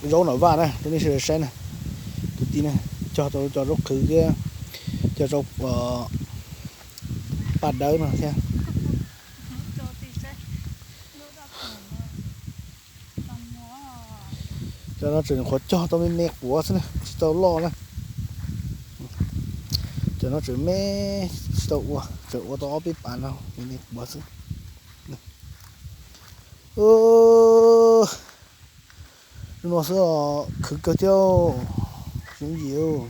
Zaub nram vaj na, rau nej sawv daws saib na, kwv tij na, cog rau cov zaub qhwv thiab cog rau paj dawb no thiab. Cov no tseem nyuam qhuav cog tau me me quav xwb na, tsis tau loj na. Cov no tseem me, tsis tau ua, tseem ua tau ob peb pas no me me quav xwb. Hnub no xwb os, khwv kawg thiab. Tsis yooj yim,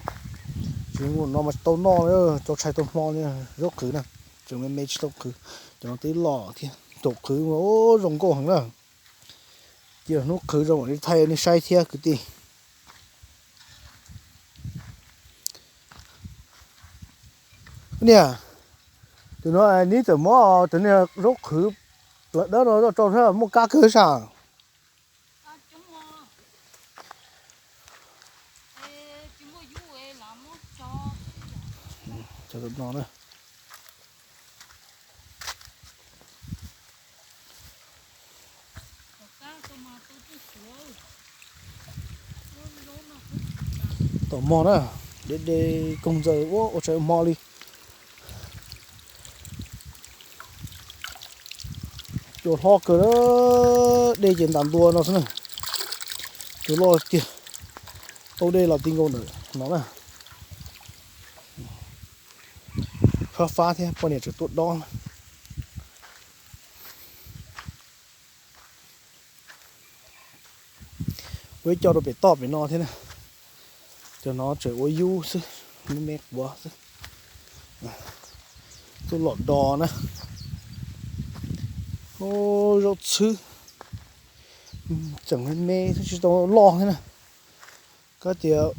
tsis no mas tau noj, tau tshais tau hmo li zaub qhwv na. Tseem me me tsis tau qhwv, cov no twb loj thiab. Thaum qhwv zoo nkauj heev na. Cia hnub qhwv zoo mam li thaij nej saib thiab kwv tij. Niam, tus no neb txawm muab cov niag zaub qhwv plawv dawb no rau thiab muaj kab kawg sas. Cov no na. Tom mog na, de de koog ntxaws ua ua tshais hmo li. Cua hlob kawg, dej ces ntas ntua no xwb na. Cua loj tiag, tau dej los ti nkaus ntawm no na. Fab fab thiab, poj niam tseem tuaj dob. Ua ib co rau pem toj pem no thiab na. Cov no tseem ua yub xwb, me me quav xwb. Tuaj lom dos na. Zaub txhwb, tseem me me xwb tsis tau loj thiab na. Kab tias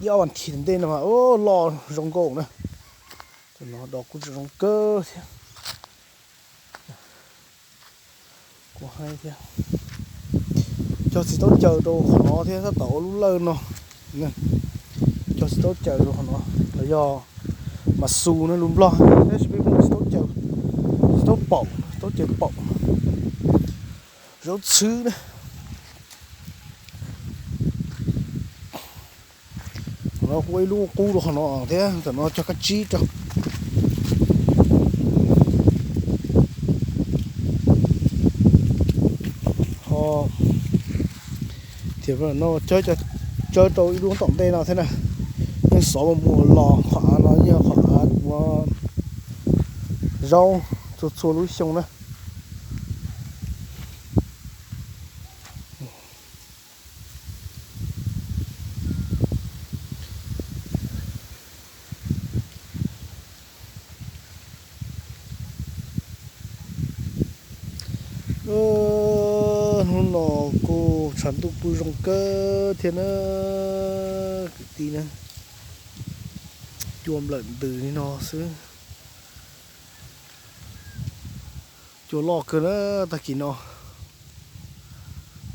ib ob vas thiv ntej no mas loj zoo nkauj na. Cov no dos kuj tseem zoo kawg thiab. Kuv hais thiab, cog txiv taub caws rau qhov no thiab tab tom ua lub lawj no. Cog txiv taub caws rau qhov no, los yog mas xu no lus Nplog, tab sis peb hu txiv taub caws, txiv taub paum, taub caws paum, zaub txhwb na. Qhov no ua ib lub qub rau qhov no thiab, tam no cog kab tsib rau. Ho thiab no tsawb rau ib lub tom ntej no thiab na. Yeej xov mus mus los qhov av no yog qhov av ua zaub txhua txhua lub xyoo na. Hnub no kuj tshav ntuj kuj zoo kawg thiab na, kwv tij na. Cua nplawm ntws li no xwb. Cua loj kawg na, tag kis no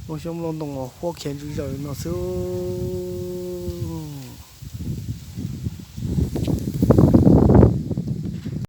muaj xyoob muaj ntoo huab khiav ntswg zaws li no xwb.